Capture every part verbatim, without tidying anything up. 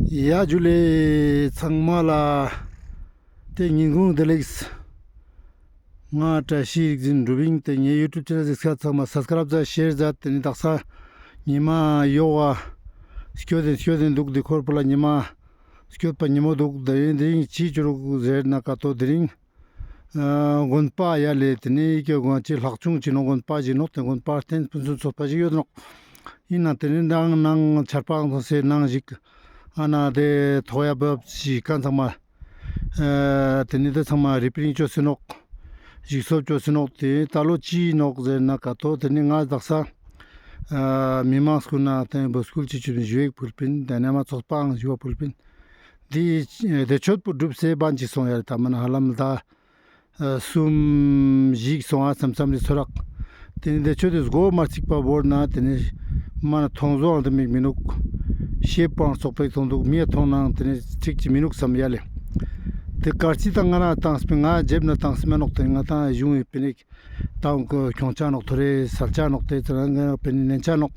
ཡ་ཇུ་ལེ་ཚང་མ་ལ། ཏེ་ཉིན་གུང་བདེ་ལེགས། ང་བཀྲ་ཤིས་རིག་འཛིན་གྲུབ་ཨིན། ཏེ་ངའི་ཡུ་ཊུབ་ཆེ་ནལ་གཟིགས་ས་ཚང་མ་སབ་སི་ཀ་རབ་ཛད་ཤེར་ཛད། ཏེ་ནེ་དག་ས་ཉི་མ་ཡོག་ག་སྐྱོད་དེ་སྐྱོད་དེ་དུག། ཏེ་ཁོར་པོ་ལ་ཉི་མ་སྐྱོད་པ་ཉི་མོ་དུག། དེ་རིང་དེ་རིང་ཅི་ཅོ་རུག་ཟེར་ན་ཀ་ཏོ་དེ་རིང་ཨ་དགོན་པ་ཡ་ལེ། ཏེ་ནེ་ཀྱེ་དགོན་ཅིག་ལྷག་ཆུང་ཅིག་ནོག། དགོན་པ་ཞིག་ནོག། ཏེ་དགོན་པ་རྟེན་སྤུན་སུམ་ཚོགས་པ་ཞིག་ཡོད་ནོག། ཨིན་ན་ཏེ་ནེ་ནང་ནང་ཆར་པ་ཐོང་སེ་ནང་ཞིག་ཨ་ན་ཏེ་ཐོག་ཡ་བབ་ཞིག་ཀ་ཚང་མ་ཨ་ཏེ་ནེ་ཏེ་ཚང་མ་རི་པེ་རིང་ཅོས་སེ་ནོག། ཞིག་གསོ་ཅོས་སེ་ནོག། ཏེ་ད་ལོ་ཅི་ནོག་ཟེར་ན་ཀ་ཏོ་ཏེ་ནེ་ང་དག་ས་ཨ་མི་མང་སྐུ་ན་ཏེ་བོད་སྐུལ་ཅི་ཅོས་ཞུ་ཡིག་ཕུལ་པིན། ཏེ་ནེ་མ་ཚོགས་པའང་ཞུ་བ་ཕུལ་པིན། ཏེ་ཏེ་ཆོད་པོ་གྲུབ་སེ་བན་ཅིག་སོང་ཡ་ལེ། ད་མ་ན་ཧ་ལམ་ད་ཨ་སུམ་ཞིག་སོང་ཨ་སམ་སམ་རི་ཚོ་རག། ཏེ་ནེ་ཏེ་ཆོད་དེ་སྒོ་མ་ཚིག་པ་བོར་ན་ཏེ་ནེ་མ་ན་ཐོང་ཟོ་ཨང་ཏེ་མིག་མི་ནུག། ཤེབ་པོའང་ཙོག་པེ་ཐོང་དུག། མི་ཡ་ཐོང་ནའང་ཏེ་ནེ་ཚིག་ཅིག་མི་ནུག་སམ་ཡ་ལེ། ཏེ་གར་ཅི་ད་ང་ན་ཏང་སྤེ་ང་ཇེབ་ན་ཏང་སྤེ་མ་ནོག། ཏེ་ང་ཏང་གཞུང་ངི་པེ་ནེ་ཏང་གི་ཁྱོང་ཆ་ནོག། ཐོ་རེ་སལ་ཆ་ནོག། ཏེ་ཚ་ང་པེ་ནེ་ནན་ཆ་ནོག།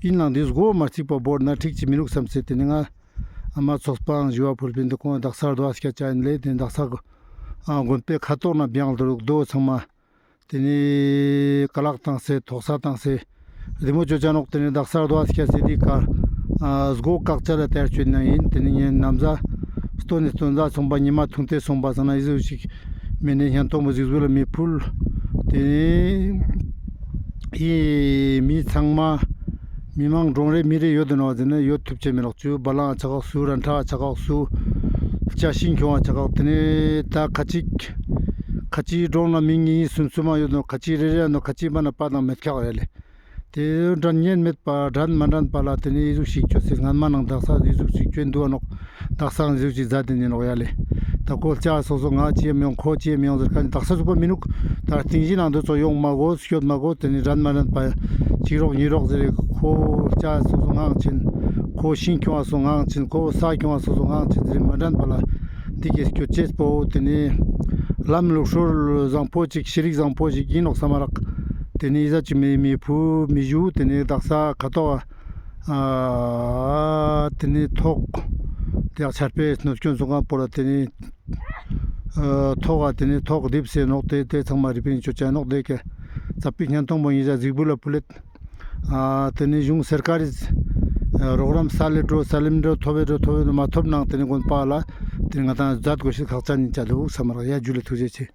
ཨིན་ནའང་ཏེ་སྒོ་མ་ཚིག་པ་བོར་ན་ཚིག་ཅིག་མི་ནུག་སམ་སེ་ཏེ་ནེ་ང་ཨ་མ་ཚོགས་པའང་ཞུ་བ་ཕུལ་པིན། ཏེ་ཁོང་དག་ས་རྡོ་ཨ་སྐྱ་ཆ་ཨིན་ལེ། ཏེ་དག་ས་གི་ཨ་དགོན་པའི་ཁ་ཐོག་ན་བྱང་དུ་རུག་རྡོ་ཚང་མ་ཏེ་ནེ་ཀ་ལག་ཏང་སེ་ཐོག་ས་ཏང་སེ་རི་མོ་ཅོ་ཆ་ནོག། ཏེ་ནེ་དག་ས་རྡོ་ཨ་སྐྱ་སེ་ཏེ་ཀ་ཨ་སྒོ་ཀག་ཆ་ལ་ཏེར་ཅོ་ཨིན་ན་ཨིན། ཏེ་ནེ་ངའི་ན་བཟའ་སྟོན་ནེ་སྟོན་ཟ་སོང་པ་ཉི་མ་ཐུང་ཏེ་སོང་པ་ཟ་ན་ཨི་ཟུག་ཞིག་མེ་ནེ་ཉན་ཐོང་བོ་ཟིག་ཟུག་ལ་མི་ཕུལ། ཏེ་ནེ་ཨི་མི་ཚང་མ་མི་མང་གྲོང་རེ་མི་རེ་ཡོད་དེ་ནོག་ཟེར་ན་ཡོད་ཐུབ་ཅེས་མི་ནོག། ཅུ་བ་ལང་ཆ་ཁག་སུ་ར་འཕྲ་ཆ་ཁག་སུ་ལྕགས་ཤིང་ཁྱོང་བ་ཆ་ཁག། ཏེ་ནེ་ད་ཁ་ཅིག་ཁ་ཅིག་གྲོང་ལ་མི་ཉིས་སུམ་སུམ་མ་ཡོད་ནོག། ཁ་ཅིག་རེ་རེ་ཡོད་ནོག། ཁ་ཅིག་པ་ན་པ་དང་མེད་ཁག་ཡ་ལེ། ཏེ་དྲན་ཉན་མེད་པ་དྲན་མ་དྲན་པ་ལ་ཏེ་ནེ་ཨི་ཟུག་ཞིག་ཅོས་སེ་སྔན་མ་ནང་དག་ས་ཨི་ཟུག་ཞིག་ཅོས་དུག་ནོག། དག་ས་ཨི་ཟུག་ཞིག་ཛད་དེ་ནི་ནོག་ཡ་ལེ། ད་ཁོ་ལྕགས་སོ་སོ་ང་ཅི་ཡ་མི་ཡོང་ཁོ་ཅི་ཡ་མི་ཡོང་ཟེར་ཁན་དག་ས་ཟུག་པ་མི་ནུག། ད་སྟིང་ཞིག་ནང་དུ་ཚོ་ཡོང་མ་གོ་སྐྱོད་མ་གོ་ཏེ་ནེ་དྲན་མ་དྲན་པ་ཅིག་རོགས་ཉིས་རོགས་ཟེར་ཁོ་ལྕགས་སོ་སོ་ངང་ཆེན་ཁོ་ཤིང་ཁྱོང་བ་སོ་ངང་ཆེན་ཁོ་ས་ཁྱོང་བ་སོ་སོ་ངང་ཆེན་ཟེར་མ་དྲན་པ་ལ་འདི་གི་སྐྱོད་ཅེས་པོ་ཏེ་ནེ་ལམ་ལུགས་སྲོལ་བཟང་པོ་ཅིག་ཤེས་རིག་བཟང་པོ་ཞིག་ཨིན་ནོག་སམ་མ་རག། ཏེ་ནེ་ཨི་ཟ་ཅིག་མི་མི་ཕུ་མི་ཞུ། ཏེ་ནེ་དག་ས་ཁ་ཐོག་ཨ་ཏེ་ནེ་ཐོག་ཏེ་ཡག་ཆར་པའི་གནོད་སྐྱོན་སོང་ཁན་པོ་ལ་ཏེ་ནེ་ཨ་ཐོག་ཨ་ཏེ་ནེ་ཐོག་རྡིབ་སེ་ནོག། ཏེ་ཏེ་ཚང་མ་རི་པེ་རིང་ཅོ་ཆ་ནོག། ཏེ་ཀ་ཙ་པིག་ཉན་ཐོང་པོ་ཨིན་ཟ་གཟིགས་འབུལ་ལ་ཕུལ་ལེད། ཨ་ཏེ་ནེ་གཞུང་སར་ཀར་རི་རོགས་རམ་སལ་ལེ་འགྲོ་སལ་ལེ་འགྲོ་ཐོབ་བེ་འགྲོ་ཐོབ་བེ་འགྲོ་མ་ཐོབ་ནའང་ཏེ་ནེ་དགོན་པ་ལ་ཏེ་ནེ་ང་ཏང་ཛད་གོས་ཤེས་ཁག་ཅན་ཨིན་ཆ་དུག་སམ་མ་རག། ཡ་ཇུ་ལེ་ཐུགས་རྗེ་ཆེ།